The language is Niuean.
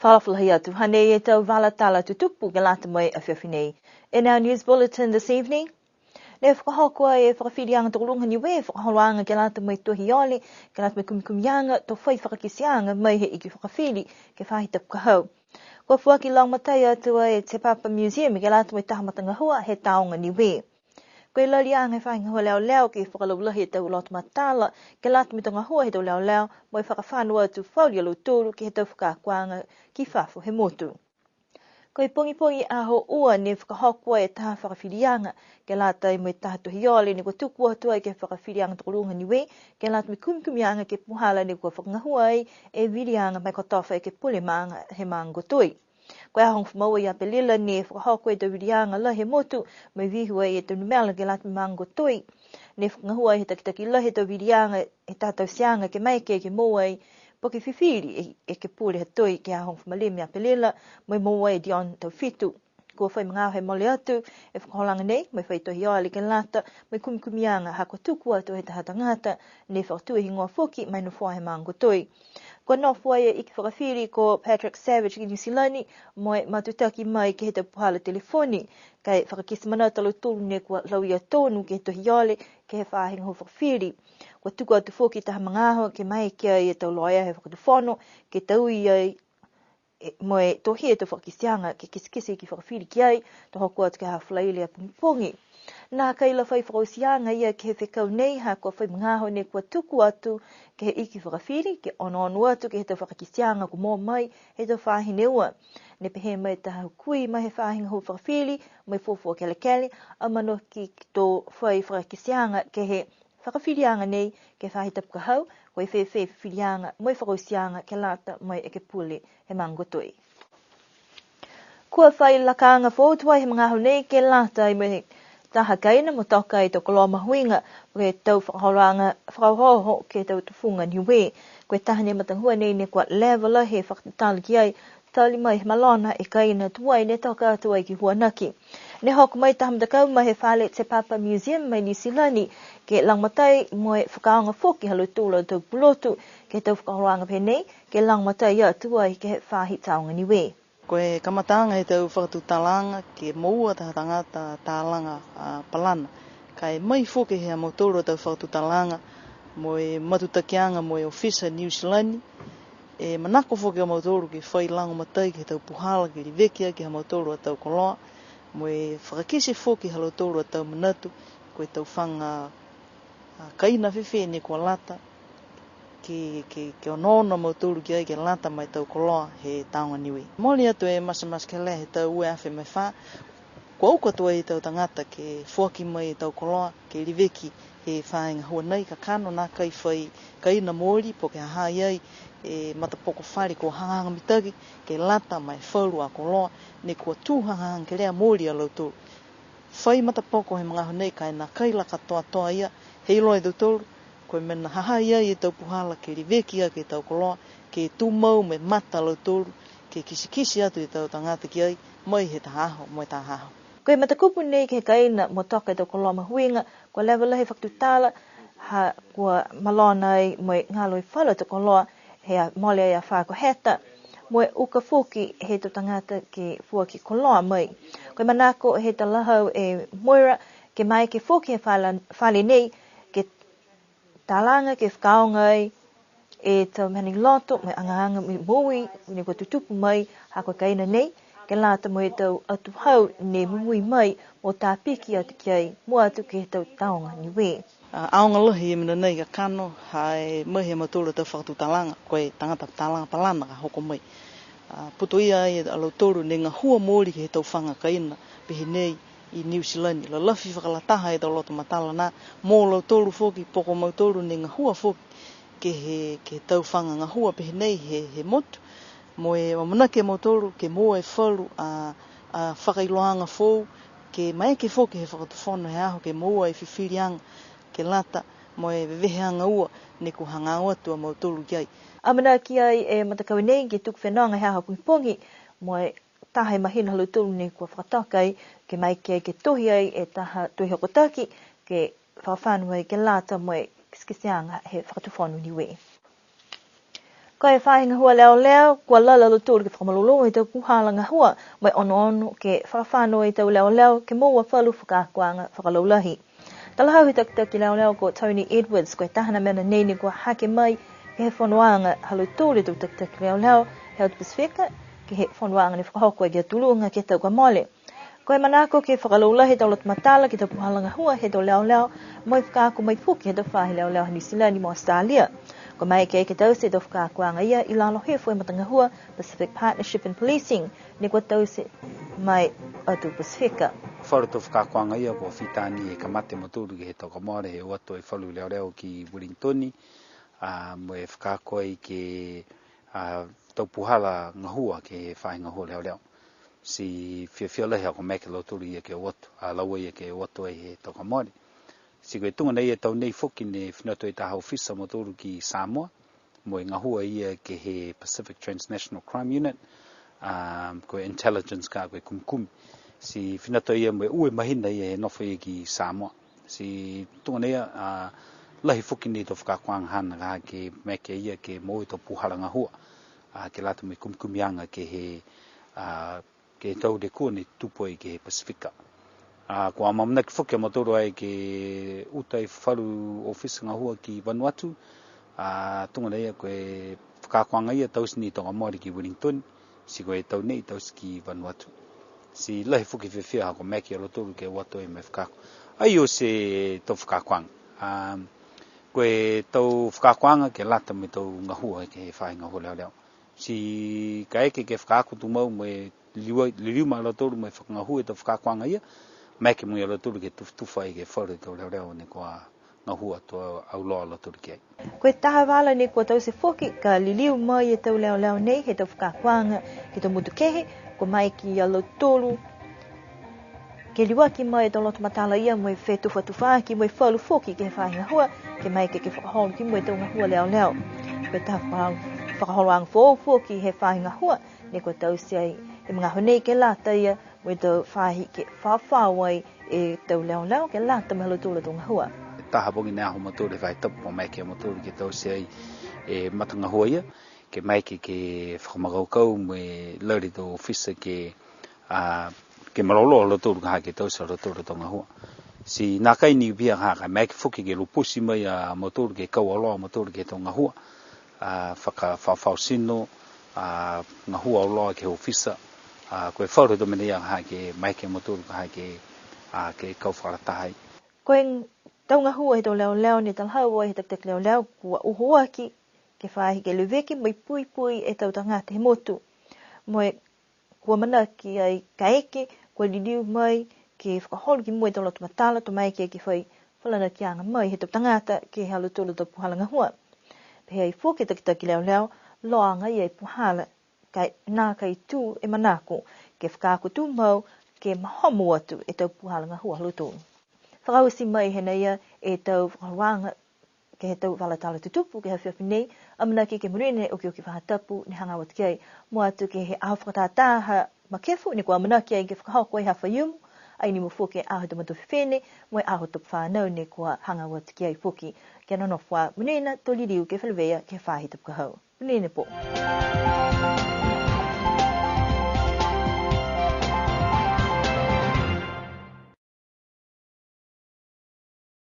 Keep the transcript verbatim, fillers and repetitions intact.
Fakaalofa lahi atu, hanei e tau vala tala tutupu ke lata mo e afiafi nei. In our news bulletin this evening, ne fakahoko e Fakafiliaga Tokoluga Niue e fakaholoaga ke lata mo e tohi ole, ke lata mo e kumikumiaga, to fai fakakiteaga mai he iki fakafili, ke he faahi tapu ka hau. Kua foaki lagomatai atu e Te Papa Museum ke lata mo e taha matagahua he Tāoga Niue. Ko e laliaga he faahi gahua leoleo ke fakalaulahi e tau loto matala, ke lata mo e tau gahua he tau leoleo, mo e fakafano atu falu ia lautolu ke he tau fakaakoaga ki fafo he motu. Ko e pogipogi Aho Ua ne fakahoko e taha fakafiliaga, ke lata mo e taha tohi ole ne kua tuku atu ai ke he Fakafiliaga Tokoluga Niue, ke lata mo e kumikumiaga ke he puhala ne kua fakagahua ai e viliaga ma e kotofa ekepule maaga he maaga ko Toi. Ko e aho hogofulu ma ua ia Apelila ne fakahoko e tau viliaga lahi he motu, mo e vihu ai e tau numela ke lata mo e maaga ko Toi. Ne fakagahua ai he takitaki lahi he tau viliaga e taha tauteaga ke maeke ke moua ai, po ke fifili e, e ekepule ha Toi ke he aho hogofulu ma lima ia Apelila, mo e moua ai e Dion Taufitu. Kua fai magaaho he mole atu e fakaholoaga nei, mo e fai tohi ole ke lata mo e kumikumiaga ha kua tuku atu he taha tagata ne fakatū e higoa foki ma e nofoa he maaga ko Toi. Kua nofo ai e iki fakafili ko Patrick Savage ki Niu Silani, mo e matutaki mai ke he tau puhala telefoni, ka e fakakite manatu a lautolu ne kua lauia tonu ke he tohi ole ke he faahi gahua fakafili. Kua tuku atu foki taha magaaho ke maeke ai e tau loea he fakatufono ke taute ai e, mo e tohi e tau fakakiteaga ke kitekite e iki fakafili ki ai, to hoko atu ke he aho Falaile a pogipogi. Nākai la fai fakaotiaga ia ke he fekau nei, ha kua fai magaaho ne kua tuku atu ke he iki fakafili, ke onoono atu ke he tau fakakiteaga kua moua mai he tau faahi ne ua. Ne pehē mai e taha hukui mai he faahi gahua fakafili, mo e fuafua kelekele, amanaki to fai fakakiteaga ke he fakafiliaga nei ke he faahi tapu ka hau, ko e fēfē e fifiliaga mo e fakaotiaga ke lata mo e ekepule he maaga ko Toi. Kua fai lakaaga foou tuai he magaaho nei ke lata mo e taha kaina mo toka e tau koloa mahuiga, ko e tau fakaholoaga fakaohooho ke he tau tufuga Niue. Ko e taha ni e matagahua nei ne kua leva lahi e fakatutala ki ai, tali mai he malona e kaina tuai ne toka atu ai ki Huanaki. Ne hoko mai taha matakau mai he fale Te Papa Museum mai Niu Silani, ke lagomatai mo e fakaaoga foki ha lautolu a tau pulotu ke he tau fakaholoaga pehē nei, ke lagomatai atu ai ke he faahi Tāoga Niue. Ko e kamataaga he tau fakatutalaaga ke moua taha tagata talaga, a, palana. Ka e mai foki he ha mautolu a tau fakatutalaaga mo e matutakiaga mo e ofisa Niu Silani, e manako foki a mautolu ke fai lagomatai ke he tau puhala ke leveki aki ha mautolu a tau koloa, mo e fakakite foki ha lautolu a tau manatu, ko e tau faga, a, kaina fēfē ne kua lata, ke, ke, ke onoono a mautolu ki ai ke lata mo e tau koloa he Tāoga Niue. Mole atu e matematekelea he tau ua e afe mo e fā, kua uka tuai e tau tagata ke foaki mai e tau koloa, ke leveki he faahi gahua nei, kakano nākai fai kaina mooli po ke ha ha i ai e matapoko fale kua hagahaga mitaki, ke lata mo e falu a koloa ne kua tū hagahaga kelea mooli a lautolu. Fai matapoko he magaaho nei ka e nākai la katoatoa ia, he iloa e tautolu, ko e mena ha ha i ai e tau puhala ke leveki aki e tau koloa, ke tumau mo e mata a lautolu, ke kitekite atu e tau tagata ki ai, mai he taha aho mo e taha aho. Ko e matakupu nei ke he kaina mo toka e tau koloa mahuiga, kua leva lahi e fakatutala, ha kua malona ai mo e galo e falu a tau koloa, he a, mole ai a fā ko Heta, mo e uka foki he tau tagata ke foaki koloa mai. Ko e manako he talahau e Moira, ke maeke foki he fala-, fale nei, ke talaga ke fakaaoga ai e tau mena i loto, mo e agaaga mo e moui, ne kua tutupu mai, ha ko e kaina nei, ke lata mo e tau atuhau ne moui mai, mo tāpiki atu ki ai, mua atu ke he tau Tāoga Niue. A, aoga lahi e mena nei kakano, ha e mai he mautolu a tau fakatutalaaga, ko e tagata talaga palana ka hoko mai. A, putoia ai a lautolu ne gahua mooli ke he tau faga kaina, pehē nei i Niu Silani. Lalafi fakalataha e tau loto matala nā, mo lautolu foki, po ko mautolu ne gahua foki, ke he, ke he tau faga gahua pehē nei he, he motu. Mo e amanaki a mautolu, ke moua e falu a, a fakailoaaga foou, ke maeke foki he fakatufono he aho, ke moua e fifiliaga, ke lata mo e veveheaga ua, ne kua hagaao atu a mautolu ki ai. Amanaki ai e matakau nei ke tuku fenoga he aho pogipogi, mo e taha e mahina ha lautolu ne kua fakatoka ai, ke maeke ke tohi ai e taha tohi hokotaki, ke fakafano ai ke lata mo e kitekiteaga he fakatufono Niue. Ko e faahi gahua leoleo, kua lali a lautolu ke fakamalolō e tau puhala gahua, mo e onoono ke fakafano e tau leoleo, ke moua falu fakaakoaga fakalaulahi. Talahau he takitaki leoleo ko Tony Edwards, ko e taha a mena nei ne kua hake mai, ke he fonoaga ha lautolu e tau takitaki leoleo, he atu Pasifika, ke he fonoaga ne fakahoko ai ki a Tuluga ke he tau kua mole. Ko e manako ke fakalaulahi e tau loto matala ke he tau puhala gahua he tau leoleo, mo e fakaako mai foki he tau faahi leoleo ha Niu Silani mo Australia. Kua maeke ke taute e tau fakaakoaga ia i lalo hifo he matagahua Pacific Partnership in Policing, ne kua taute mai atu Pasifika. Falu tau fakaakoaga ia kua fita ni e kamata mo tautolu ke he tau kua mole he o atu e falu leoleo ki Wellington, a, mo e fakaako ai ke, a, tau puhala gahua ke he faahi gahua leoleo. Ti fiafia lahi ha kua maeke a lautolu ia ke o atu, a, laua ia ke o atu ai he tau kua mole. Ti ko e tuga nei e tau nei foki ne fina atu e taha ofisa mo tautolu ki Samoa, mo e gahua ia ke he Pacific Transnational Crime Unit, a, ko e intelligence ka ko e kumikumi. Ti fina atu ia mo e ua e mahina ia he nofo ia ki Samoa. Ti tuga nei a, a, lahi foki ni e tau fakaakoaga haana ka ke maeke ia ke moua e tau puhala gahua, a, ke lata mo e kumikumiaga ke he, a, ke he tau lekua ne tupu ai ke he Pasifika. A, kua amaamanaki foki a mautolu ai ke uta e falu ofisa gahua ki Vanuatu, a, tuga nei a ko e fakaakoaga ia taute ni e tau kua mole ki Wellington, ti ko e tau nei taute ki Vanuatu. Ti lahi foki e fiafia ha kua maeke a lautolu ke o atu ai mo e fakaako. Ai oti e tau fakaakoaga. A, ko e tau fakaakoaga ke lata mo e tau gahua ke he faahi gahua leoleo. Ti kaeke ke fakaako tumau mo e liu, liliu mai a lautolu mo e fakagahua e tau fakaakoaga ia, maeke mo e a lautolu ke tufatufa ai ke he falu he tau leoleo ne kua gahua atu auloa a lautolu ki ai. Ko e taha vala ne kua taute foki ka liliu mai e tau leoleo nei he tau fakaakoaga ke he tau motu kehe, kua maeke ia lautolu ke liuaki mai e tau loto matala ia mo e fetufatufaaki mo e falu foki ke he faahi gahua, ke maeke ke fakaholo ki mua e tau gahua leoleo. Ko e taha faka-, fakaholoaga foou foki he faahi gahua, ne kua taute ai he magaaho nei ke lata ia mo e tau faahi ke fafao ai e tau leoleo ke lata mo e ha lautolu a tau gahua. Taha pogi ne aho a mautolu he faahi tapu kua maeke a mautolu ke taute ai e matagahua ia, ke maeke ke fakamakaukau mo e lali e tau ofisa ke, a, ke malolō a lautolu ka ha ke taute a lautolu a tau gahua. Ti nākai ni pihia ka ha ka maeke foki ke lupusi mai a mautolu ke kau auloa a mautolu ke he tau gahua, a, fakafafao tino, a, gahua auloa ke he ofisa, a, ko e falu he tau mena ia ka ha ke maeke a mautolu ka ha ke, a, ke kau fakalataha ai. Ko e tau gahua he tau leoleo ne talahau ai he takitaki leoleo kua uho aki ke he faahi ke leveki mo e puipui e tau tagata he motu. Mo e kua amanaki ai kaeke kua liliu mai ke fakaholo ki mua e tau loto matala, to maeke ke fai falanakiaga mai he tau tagata ke he ha lautolu a tau puhala gahua. Pehē ai foki e takitaki leoleo, loga ia e puhala, ka e nākai tū e manako ke fakaako tumau ke mahomo atu e tau puhala gahua ha lautolu. Fakaoti mai hēnā ia e tau fakaholoaga ke he tau vala tala tutupu ke he afiafi nei, amanaki ke monuina e okioki faahi tapu ne hagaao atu ki ai. Mua atu ke he aho fakatātā ha Makefu ne kua amanaki ai ke fakahoko ai ha Faiumu, ai ni mo foki e aho he tau matua fifine, mo e aho he tau fānau ne kua hagaao atu ki ai foki. Kia nonofo ā, monuina, to liliu ke feleveia ke he faahi tapu ka hau. Monuina e pō.